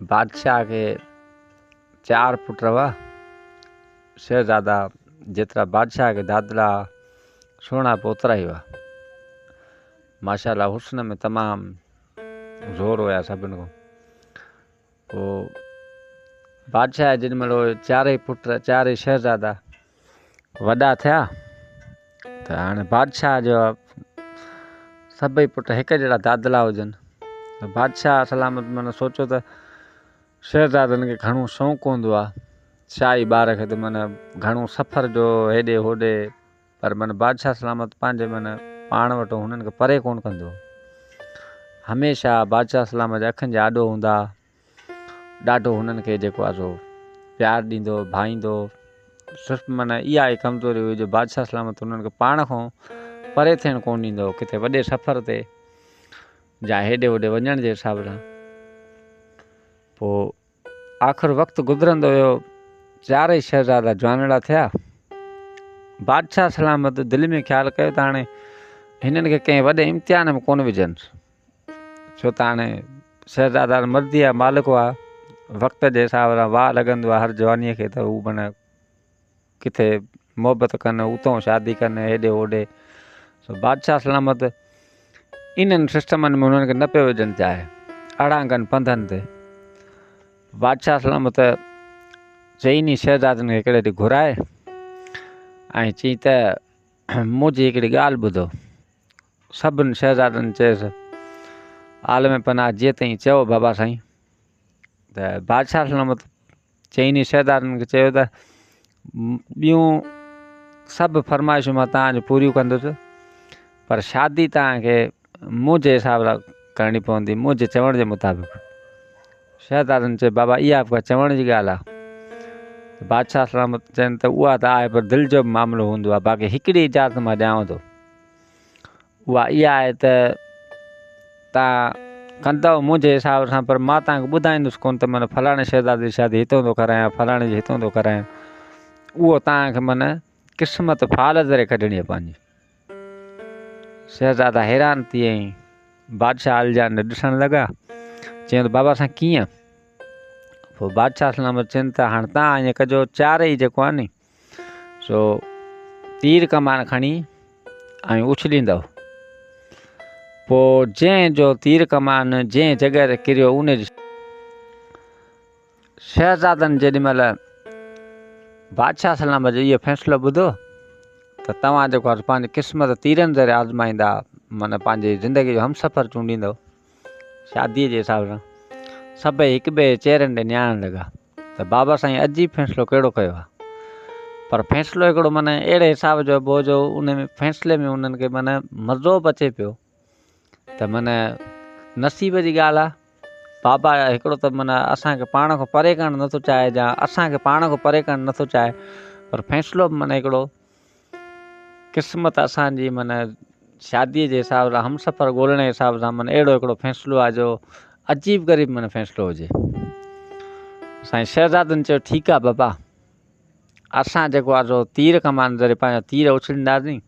بادشاهه کي چار پٽ هئا. شهزادا جيترا بادشاهه کي دادلا سهڻا به اوترا ئي هئا. ماشاء الله حسن ۾ تمام زور هيا سڀن کان. پوء بادشاهه جيڏي مهل اهي چارئي پٽ چارئي شهزادا وڏا ٿيا ته هاڻي بادشاهه جو سڀئي پٽ هڪ جهڙا دادلا هجن ته بادشاهه سلامت معنيٰ سوچيو ته شهزادن کي گهڻو شوق هوندو آهي شاهي ٻار کي ته معنيٰ گهڻو سفر جو هيڏي هوڏي پر معنيٰ بادشاهه سلامت پنهنجي معنيٰ پاڻ وٽ هنن کي پري ڪونه ڪندو هو. هميشه بادشاهه سلامت جي اکين جي آڏو هوندا ها. ڏاڍو هنن کي جيڪو آهي سو پيار ڏيندو هو، ڀائيندو هو. صرف معنيٰ اها ئي ڪمزوري هئي جو بادشاهه سلامت هنن کي پاڻ کان پري ٿيڻ ڪونه ڏيندو هو، ڪٿي وڏي سفر تي يا هيڏي هوڏي وڃڻ جي حساب سان. پوء آخر وقت گذرندو ويو، چارئي شهزادا جوانڙا ٿيا. بادشاهه سلامت دل ۾ خيال ڪيو ته هاڻي هنن کي ڪنهن وڏي امتحان ۾ ڪونه وجهنس، ڇو ته هاڻي شهزادا مرضيء جا مالڪ هئا، وقت جي حساب سان واهه لڳندو آهي هر جوانيء کي ته هو معنيٰ ڪٿي محبت ڪن، اتان شادي ڪن، هيڏي هوڏي. سو بادشاهه سلامت انهن سسٽمن ۾ انهن کي نه پيو وجهڻ چاهي، اڙانگن پنڌن تي. بادشاهه سلامت چئني شهزادن کي هڪڙي ڏينهن گهرائي ۽ چيائين ته منهنجي هڪڙي ڳالهه ٻڌو. سڀن شهزادن چيس، عالم پناهه جيئن تئين چئو بابا سائين. ته بادشاهه سلامت چئني شهزادن کي چيو ته ٻيون سڀ فرمائشون مان توهان جون پوريون ڪندس پر شادي توهان کي منهنجي حساب سان ڪرڻي پوندي منهنجي چوڻ جي مطابق شهزادن چيو بابا اها به ڪا چوڻ جي ڳالهه آهي بادشاهه سلامت چين ته اها ته آهي پر دل جو به معاملو هوندو آهي باقي هڪڙي اجازت مان ڏيانو ٿو اها اها آهي ته توهان ڪندؤ منهنجي حساب سان پر مان توهان کي ٻڌائيندس ڪونه ته معنيٰ فلاڻي شهزادي جي شادي هتان ٿو ڪرايان فلاڻي جي هتان ٿو ڪرايان اهو توهان کي معنيٰ قسمت فال ذريعي ڪڍڻي آهي پنهنجي. شهزادا حيران ٿي ۽ بادشاهه عالجان ڏي ڏسڻ لڳا. چيائون ته بابا سائين ڪيئن؟ پوء بادشاهه سلامت چين ته هاڻ توهان ائين ڪجو چارئي جيڪو آهي ني سو تير ڪمان کڻي ۽ اڇليندؤ پوء جنهن جو تير ڪمان جنهن جڳهه تي ڪريو ان جي شهزادن جيڏي مهل بادشاهه سلامت جو اهو فيصلو ٻڌو ته توهان جيڪو آهي پنهنجي قسمت تيرن ذريعي آزمائيندا معنيٰ پنهنجي زندگي جو همسفر چونڊيندؤ شاديء جي حساب سان سڀئي هڪ ٻئي جي چهرن ڏي نهارڻ لڳا ته بابا سائين عجيب فيصلو ڪهڙو ڪيو آهي پر فيصلو هڪڙو معنيٰ اهڙي حساب جو به هو جو ان ۾ فيصلي ۾ انهن کي معنيٰ مزو به اچي پيو ته معنيٰ نصيب جي ڳالهه آهي بابا هڪڙو ته معنيٰ اسانکي پاڻ کان پري ڪرڻ نٿو چاهي يا اسانکي پاڻ کان پري ڪرڻ نٿو چاهي پر فيصلو به معنيٰ هڪڙو قسمت اسان جي معنيٰ شاديء جي حساب سان همسفر ڳولڻ جي حساب سان معنيٰ اهڙو هڪڙو فيصلو آهي جو عجيب غريب معنيٰ فيصلو هجي. سائين شهزادن چيو ٺيڪ آهي بابا اسان جيڪو آهي سو تير ڪمان ذريعي پنهنجا تير اڇلينداسين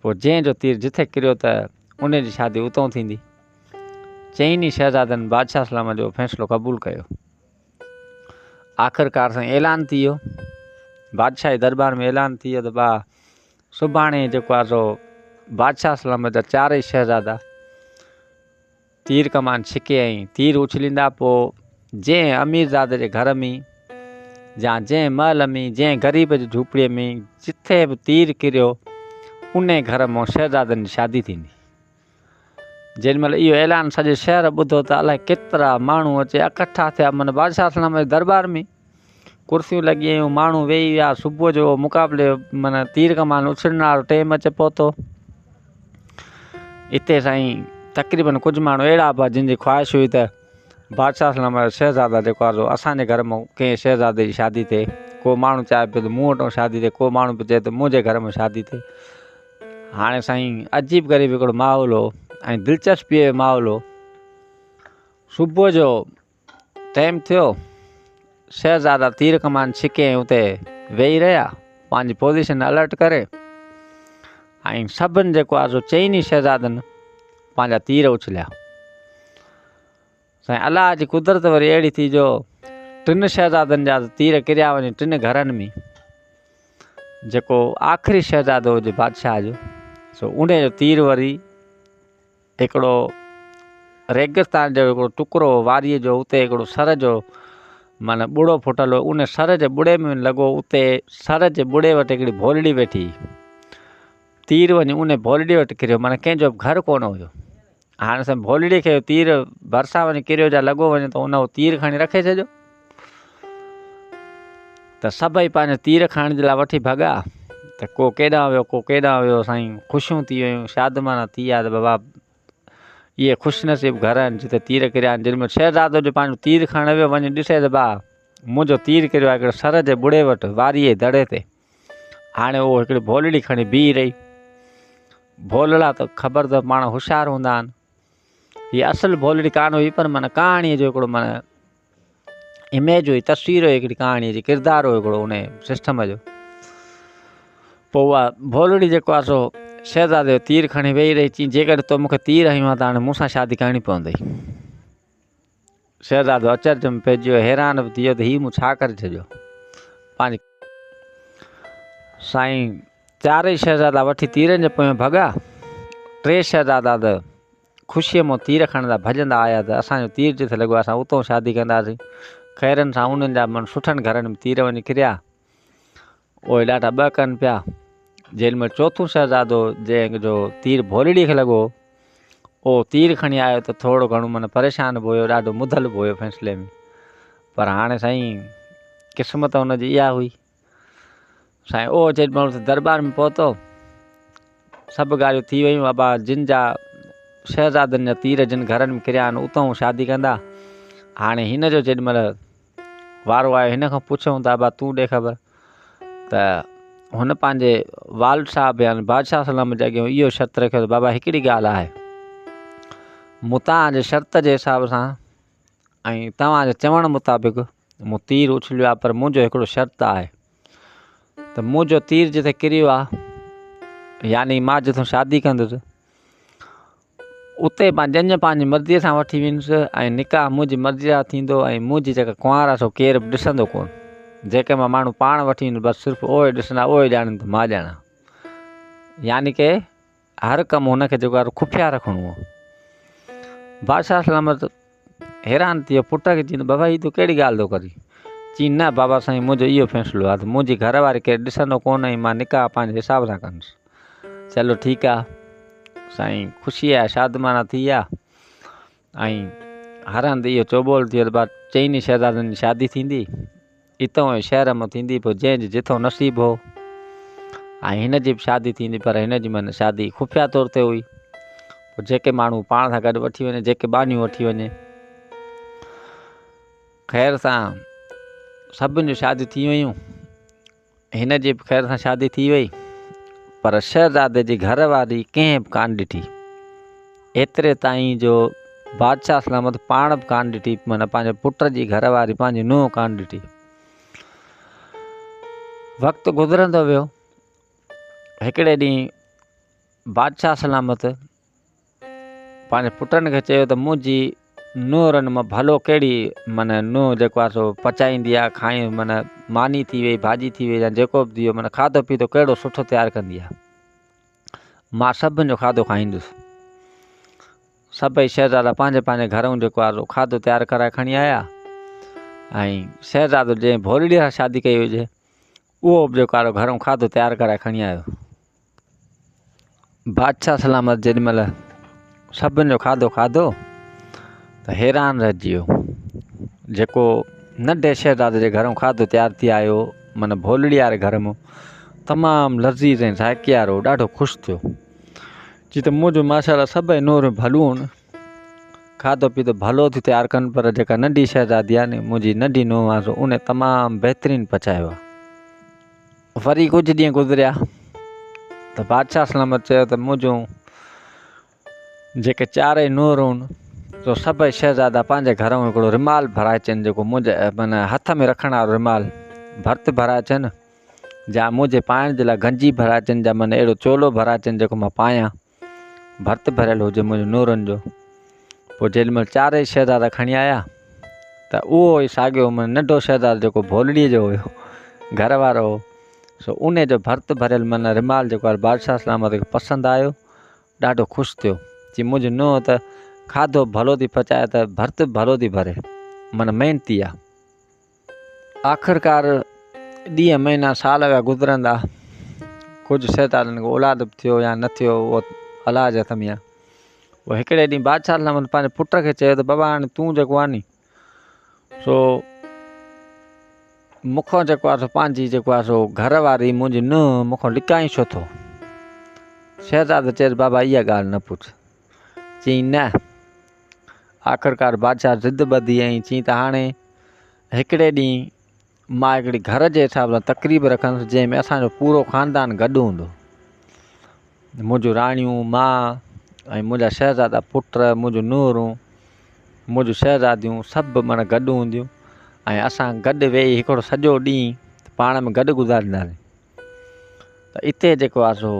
پوء جنهن جو تير جٿي ڪريو ته ان جي شادي اتئون ٿيندي. چئني شهزادن بادشاهه سلامت جو فيصلو قبول ڪيو. آخرڪار سائين اعلان ٿي ويو بادشاهي دربار ۾ اعلان ٿي ويو ته با سڀاڻي جيڪو آهي سو بادشاهه سلامت جا چارئي شهزادا تير ڪمان ڇڪي ۽ تير اڇليندا پوء جنهن اميرزادي جي گهر ۾ يا جنهن محل ۾ جنهن غريب جي جهوپڙي ۾ جٿي به تير ڪريو ان گهر مان شهزادن جي شادي ٿيندي جيڏي مهل اهو اعلان سڄي شهر ٻڌو ته الائي ڪيترا ماڻهو اچي اڪٺا ٿيا من بادشاهه سلامت جي درٻار ۾ ڪرسيون لڳي ويون ماڻهو ويهي ويا صبح جو مقابلي من تير ڪمان اڇلڻ وارو ٽيم اچي پهتو اتي سائين تقريبن ڪجهه ماڻهو اهڙا به جن جي خواهش هئي ته بادشاهه سلامت جو شهزادا جيڪو آهي سو اسان جي گهر مان ڪنهن شهزادي جي شادي ٿئي ڪو ماڻهو چاهي پيو ته مون وٽان شادي ٿئي ڪو ماڻهو پيو چئي ته منهنجي گهر مان شادي ٿئي هاڻي سائين عجيب غريب هڪڙو ماحول هو ۽ دلچسپيء جو ماحول هو. صبح جو ٽيم ٿيو، شهزادا تير ڪمان ڇڪي ۽ اتي ويهي رهيا، پنهنجي پوزيشن الرٽ ڪري ۽ سڀن جيڪو آهي سو چئني شهزادن پنهنجا تير اڇليا. سائين الله جي قدرت وري اهڙي ٿي جو ٽن شهزادن جا تير ڪريا وڃي ٽن گهرن ۾ جيڪو آخري شهزادو هجي بادشاهه جو سو ان جو تير وري هڪڙو ريگستان جو هڪڙو ٽڪرو هو واريء جو اتي هڪڙو سر جو معنيٰ ٻڙو ڦٽل هو ان سر جي ٻڙي ۾ لڳو اتي سر جي ٻڙي وٽ هڪڙي ڀولڙي ويٺي هئي تير وڃي ان ڀولڙي وٽ ڪريو معنيٰ ڪنهن جو به گهر ڪونه هيو هاڻي سائين ڀولڙي کي تير ڀرسان وڃي ڪريو جا لڳو وڃي ته ان اهو تير کڻي رکي ڇڏيو ته سڀئي پنهنجا تير کڻڻ جي لاء وٺي ڀڳا ته ڪو ڪيڏانهن ويو ڪو ڪيڏانهن ويو سائين خوشيون ٿي ويون شادمانا ٿي ويا ته بابا اهي خوش نصيب گهر آهن جتي تير ڪريا آهن جن ۾ شهزادو جو پنهنجو تير کڻڻ ويو وڃي ڏسي ته با منهنجو تير ڪريو آهي هڪڙي سر جي ٻڙي وٽ واريء جي دڙي تي هاڻي اهو هڪڙي ڀولڙي کڻي بيهي رهي ڀولڙا ته خبر ته پاڻ هوشيار هوندا آهن هي اصل ڀولڙي ڪانه هئي پر معنيٰ ڪهاڻيء جو هڪڙو معنيٰ اميج هئي تصوير هئي هڪڙي ڪهاڻيء جي ڪردار هو هڪڙو ان سسٽم جو پوء اها ڀولڙي جيڪو آهي سو شهزادي جو تير کڻي ويهي رهي چي جيڪڏهن تو مونکي تير هنيو آهي ته هاڻي مون سان شادي ڪرڻي پوندئي شهزادو اچرج ۾ پئجي ويو حيران به ٿي ويو ته هي مون ڇا ڪري ڇڏيو پنهنجي سائين چارئي شهزادا وٺي تيرن جي پويان ڀڳا ٽي شهزادا ته خوشيء مان تير کڻندا ڀڄندا آيا ته اسان جو تير جتي لڳو اسان اتو شادي ڪنداسين خيرن سان انهن جا من سٺن گهرن ۾ تير وڃي ڪريا اهي ڏاڍا ٻه ڪن پيا. جنهن مهل چوٿون شهزادو جنهن جو تير ڀولڙي کي لڳو هو، اهو تير کڻي آيو ته ٿورو گهڻو من پريشان به هيو، ڏاڍو مڌل به هيو فيصلي ۾. پر هاڻي سائين قسمت هن جي اها هئي. سائين اهو جيڏي مهل اتي درٻار ۾ پهتو، سڀ ڳالهيون ٿي ويون، ابا جن جا شهزادن جا تير جن گهرن ۾ ڪريا آهن، اتان هو شادي ڪندا. هاڻي هن جو جيڏي مهل وارو آيو هن کان پڇيائون ته ابا تون ڏي خبر ته هن پنهنجي والد صاحب يعني بادشاهه سلامت جي اڳيان اهو شرط رکيو ته بابا هڪڙي ڳالهه آهي مون توهان جي شرط جي حساب سان ۽ توهان جي چوڻ مطابق مون تير اڇليو آهي پر منهنجو هڪڙو شرط آهي ته منهنجو تير جتي ڪريو آهي يعني مان جتان شادي ڪندس اتي مان ڄڃ پنهنجي مرضيء سان وٺي ويندس ۽ نڪاح منهنجي مرضيء سان ٿيندو ۽ منهنجي جيڪا ڪنوار آهي سو ڪير به ڏسندو ڪونه. جيڪي مان ماڻهو پاڻ وٺي ويندس بس صرف اهي ڏسندا اهي ڄاڻن ته مان ڄاڻان. يعني ڪه هر ڪم هن کي جيڪو آهي خفيه رکڻو هو. بادشاهه سلامت حيران ٿي ويو پٽ کي چيائين ته بابا هي تون ڪهڙي ڳالهه ٿو ڪرين؟ چيائين نه بابا سائين منهنجو اهو فيصلو آهي ته منهنجي گهر واري ڪير ڏسندو ڪونه ۽ مان نڪاح پنهنجي حساب سان ڪندس. چلو ٺيڪ آ سائين خوشي آ شادمانا ٿي ويا ۽ هر هنڌ اهو چوٻول ٿي ويو ته بس چئني شهزادن جي شادي ٿيندي اتان ئي شهر مان ٿيندي پوء جنهن جي جٿو نصيب هو ۽ هن جي به شادي ٿيندي پر هن جي معنيٰ شادي خفيه طور تي هئي پوء جيڪي ماڻهو پاڻ سان گڏ وٺي وڃي جيڪي ٻانهيون وٺي وڃي خير سان سڀني جون شاديون ٿي ويون هن جي به خير سان شادي ٿي وئي پر شهزادي جي گهر واري ڪنهن به ڪانه ڏٺي. ايتري تائين جو بادشاهه سلامت پاڻ به ڪانه ڏٺي معنيٰ پنهنجي پٽ جي گهر واري پنهنجي نونهن ڪانه ڏٺي. وقت گذرندو ويو. هڪڙي ڏينهن بادشاهه سلامت پنهنجي پٽن کي چيو ته منهنجي نونهرن مان ڀلو ڪهڙي معنيٰ نونهن جيڪو آهي سو پچائيندي آهي کائين معنيٰ ماني ٿي وئي ڀاڄي ٿي وئي يا جيڪو به ٿي ويو معنيٰ کاڌو پيتو ڪهڙو سٺو تيار ڪندي آهي مان سڀني جو کاڌو کائيندس سڀئي شهزادا پنهنجي پنهنجي گهرون جيڪو آهي سو کاڌو تيار ڪرائي کڻي آيا ۽ شهزادو جنهن ڀولڙي سان شادي ڪئي هجي اهو به جيڪو آهي گهرون کاڌو تيار ڪرائي کڻي آيو بادشاهه سلامت جيڏي مهل سڀني جو کاڌو کاڌو ته حيران رهجي ويو جيڪو ننڍي شهزادي جي گهرون کاڌو تيار ٿي آيو معنيٰ ڀولڙي واري گهر مان تمام لذيذ ۽ ذائقي وارو ڏاڍو خوش ٿيو چي ته منهنجو ماشاء الله سڀئي نور ڀلون کاڌو پيتو ڀلو ٿي تيار ڪن پر جيڪا ننڍي شهزادي آهي ني منهنجي ننڍي نونهن آهي سو ان تمام بهترين پچايو آهي وري ڪجهه ڏينهن گذريا ته بادشاهه سلامت چيو ته منهنجون جيڪي چارئي نوهرون سو سڀئي شهزادا پنهنجي گهرئون هڪڙو رمال ڀرائي اچن جيڪو منهنجي معنيٰ هٿ ۾ رکڻ وارو رمال ڀرت ڀرائي اچن جا منهنجي پائڻ جي لاء گنجي ڀرائي اچن جا معنيٰ اهڙو چولو ڀرائي اچن جيڪو مان پايان ڀرت ڀريل هجي منهنجي نورن جو. پوء جيڏي مهل چارئي شهزادا کڻي آيا ته اهو ئي ساڳيو معنيٰ ننڍو شهزادو جيڪو ڀولڙيء جو هيو گهر وارو هو سو ان جو ڀرت ڀريل معنيٰ رمال جيڪو آهي بادشاهه سلامت کي پسند آيو ڏاڍو خوش ٿيو چي منهنجي نونهن ته کاڌو ڀلو ٿي پچائي ته ڀرت به ڀلو ٿي ڀري معنيٰ محنتي آ. آخرڪار ڏينهن مهينا سال ويا گذرندا ڪجهه شهزادن کي اولاد به ٿيو يا نه ٿيو اهو الله جي هٿ ۾ آهي پوء هڪڙي ڏينهن بادشاهه سلامت پنهنجي پٽ کي چيو ته بابا هاڻي تون جيڪو آهي ني سو مون کان جيڪو آهي سو پنهنجي جيڪو آهي سو گهر واري منهنجي ننهن مون کان لڪائين ڇو ٿو؟ شهزادو چيس بابا اها ڳالهه نه پڇ. چيائين نه. آخرڪار بادشاهه ضد ٻڌي ۽ چيائين ته هاڻي هڪڙي ڏينهن مان هڪڙي گهر جي حساب سان تقريب رکندس جنهن ۾ اسانجو پورو خاندان گڏ هوندو. منهنجون راڻيون، مان ۽ منهنجا شهزادا پٽ، منهنجون نونهرون، منهنجون شهزاديون سڀ معنيٰ گڏ هونديون ۽ اسان گڏ ويهي هڪڙو سڄو ڏينهن پاڻ ۾ گڏ گذارينداسين. ته اتي جيڪو آهي سو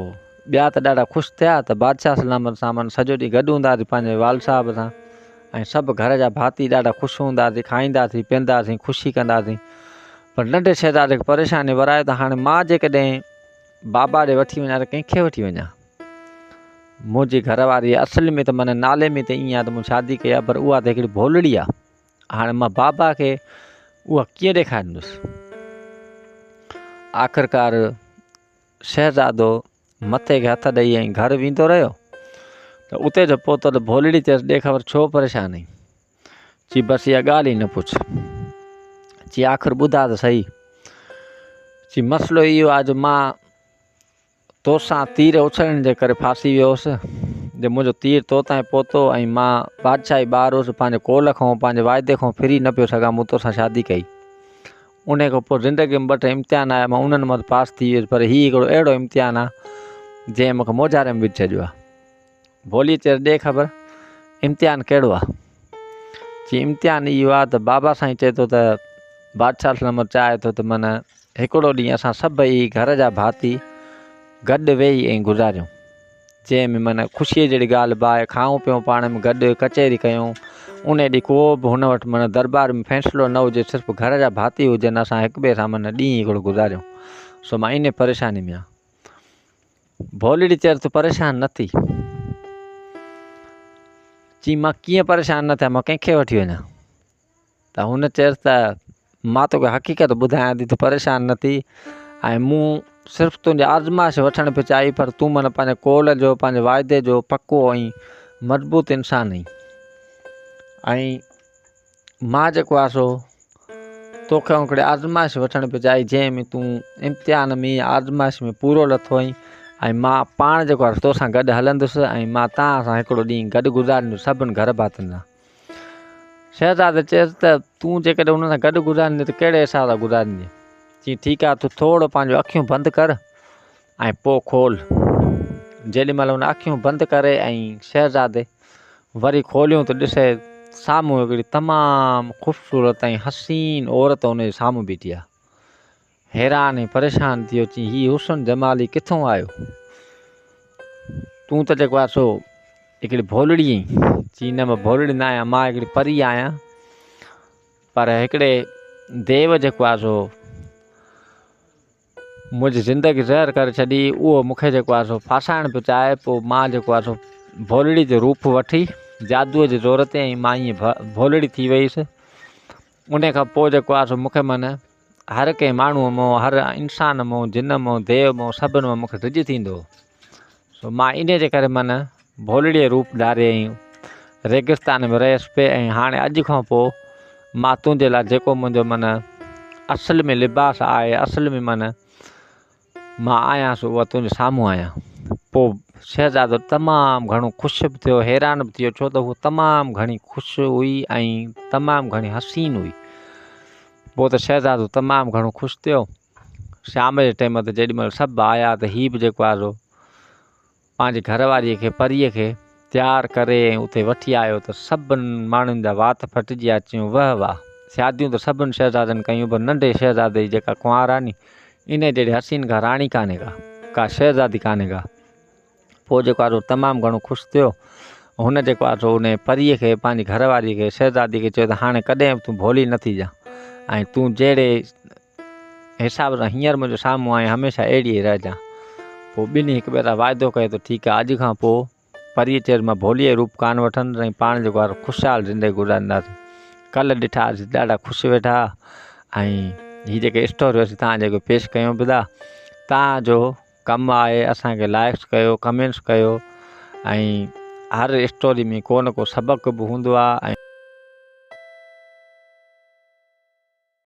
ٻيا ته ڏاڍا خوش ٿيا ته بادشاهه سلامت سان معنيٰ سڄو ڏينهن گڏ هونداسين پنهنجي والد صاحب سان ۽ سڀ گهر جا ڀاتي ڏاڍا خوش هونداسين کائينداسين پيئنداسين خوشي ڪنداسين پر ننڍي شهزادي کي پريشاني ورائي ته هاڻي مان جيڪڏهن بابا ڏي وٺي وڃان ته ڪنهن کي وٺي وڃان منهنجي گهر واري اصل ۾ ته معنيٰ نالي ۾ ته ائين آهي ته مون شادي ڪئي آهي پر اها ته هڪڙي ڀولڙي آهي هاڻي مان بابا کي اها ڪيئن ڏيکاريندس؟ آخرڪار شهزادو مٿي کي هٿ ڏئي ۽ گهر ويندو رهيو ته اتي جو پهتو ته ڀولڙي چيس ڏي خبر ڇو پريشان آهين؟ چي بس اها ڳالهه ئي نه پڇ. چي آخر ٻڌاء ته سهي. چي مسئلو اهو آهي جو مان توسان تير اڇلڻ جي ڪري ڦاسي ويو هوس، جو منهنجو تير تو تائين پهتو ۽ مان بادشاهي ٻار هوس، پنهنجي قول کان، پنهنجي واعدي کان ڦري نه پيو سگهان، مون توسان شادي ڪئي. انهيء کان پوء زندگيء ۾ ٻه ٽي امتحان آيا، مان انهن مان ته پاس ٿي ويس، پر هي هڪڙو اهڙو امتحان آ، جنهن مون کي موجهاري ۾ وجهي ڇڏيو آ. ڀوليء چيس، ڏي خبر، امتحان ڪهڙو آ؟ چي، امتحان اهو آ ته بابا سائين چئي ٿو ته بادشاهه سلامت چاهي ٿو ته من هڪڙو ڏينهن اسان سڀئي گهر جا ڀاتي گڏ ويهي ۽ گذاريون، جنهن ۾ من خوشيء جهڙي ڳالهه به آهي، کائون پيئون پاڻ ۾ گڏ ڪچهري ڪيون، انهي ڏينهن ڪو به هن وٽ من درٻار ۾ فيصلو نه هجي، صرف گهر جا ڀاتي هجن، اسان هڪ ٻئي سان من ڏينهن هڪڙو گذاريون، سو مان انهي پريشاني ۾ آهيان. ڀولڙي چيس تون پريشان نه ٿي. چي مان ڪيئن پريشان نه ٿيان، مان ڪنهن کي وٺي وڃان؟ ته هن چيس ته مان توکي حقيقت ٻڌايان ٿي تون پريشان نه ٿي ۽ مون صرف تنهنجي آزمائش وٺڻ پئي چاهي پر تون معنيٰ پنهنجي قول جو پنهنجي واعدي جو پڪو ۽ مضبوط انسان آهين ۽ مان جيڪو آهي سو توکي هڪڙي آزمائش وٺڻ پئي چاهي جنهن ۾ تون امتحان ۾ آزمائش ۾ پورو لٿو آهين ۽ مان پاڻ جيڪو آهي توسان گڏ هلندس ۽ مان توهان سان هڪڙو ڏينهن گڏ گذاريندس سڀن گهر ڀاتين سان شهزادي چيس ته تون جيڪڏهن هن سان گڏ گذاريندين ته ڪهڙي حساب سان گذاريندين؟ چيائين ٺيڪ آهي تون ٿورو پنهنجون اکيون بند ڪر ۽ پوء کول. جيڏي مهل هن اکيون بند ڪري ۽ شهزادي وري کوليون ته ڏسي سامهون هڪڙي تمام خوبصورت ۽ حسين عورت هن جي سامهون بيٺي آهي. حيران ۽ پريشان ٿي ويو چيائين هي حسن جمال هي ڪٿون آيو؟ تون ته جيڪو آهي سو هڪڙي ڀولڙي آهين. چيائين نه مان ڀولڙي نه آهيان مان هڪڙي پري آهيان پر هڪڙي ديو جيڪو آهي سو منهنجي زندگي زهر ڪري ڇڏي اهو مون کي جيڪو آهي سو ڦاسائڻ پيو چاهي پوء مان جيڪو آهي سو ڀولڙي جو روپ وٺي جادوء جي زور تي ۽ مان ائين ڀولڙي ٿي ويس ان کان پوء جيڪو آهي سو مون کي من هر ڪنهن ماڻهوء مون، هر انسان مون، جن مون، ديو مون، سڀن مون مون کي ڊڄ ٿيندو هو. سو مان انهيء جي ڪري من ڀولڙيء روپ ڌاري ۽ ريگستان ۾ رهيس پئي ۽ هاڻي اڄ کان پوء مان تنهنجي لاء جيڪو منهنجو من اصل ۾ لباس آهي، اصل ۾ من مان آهيان سو اها تنهنجي سامهون آهيان. پوء شهزادو تمام گهڻو خوش به ٿيو، حيران به ٿيو، ڇو ته هوء تمام گهڻي خوش هئي ۽ تمام گهڻي حسين هئي. پوء ته شهزادو تمام گهڻو خوش ٿيو. شام جي ٽيم تي جيڏي مهل سڀ آيا ته هي به جيڪو آهي سو پنهنجي گهر واريء کي پريء کي تيار ڪري ۽ اتي وٺي آيو ته سڀن ماڻهن جا وات ڦٽجي ويا چيون وهه واهه شاديون ته سڀن شهزادن ڪيون پر ننڍي شهزادي جي جيڪا ڪنوار آهي ني انهيء جهڙي حسين ڪا راڻي ڪانهي ڪا ڪا شهزادي ڪانهي ڪا. پوء جيڪو آهي سو تمام گهڻو خوش ٿيو. هن جيڪو آهي سو ان پريء کي پنهنجي گهر واريء کي شهزادي کي چيو ته هاڻي ڪڏهن به تون ڀولي نه ٿيجان ۽ تون جهڙي حساب سان هينئر منهنجي سامهون آهين هميشه اهڙي ئي رهجان. پوء ٻنهي هڪ ٻئي سان واعدو ڪيو ته ٺيڪ آهي اڄ کان پوء پريء چيس مان ڀوليء جو روپ ڪانه وٺندس ۽ پاڻ جيڪو آهي خوشحال زندگي گذارينداسين. ڪلهه ڏٺا اسين ڏاڍا خوش ويٺا ۽ هي جيڪي اسٽوريون اسين توهان جي اڳيان پيش ڪيون پيا ٿا توهان جو ڪم آهي اسان کي لائڪس ڪيو ڪمينٽس ڪيو ۽ هر اسٽوري ۾ ڪو نه ڪو سبق به هوندو آهي ۽.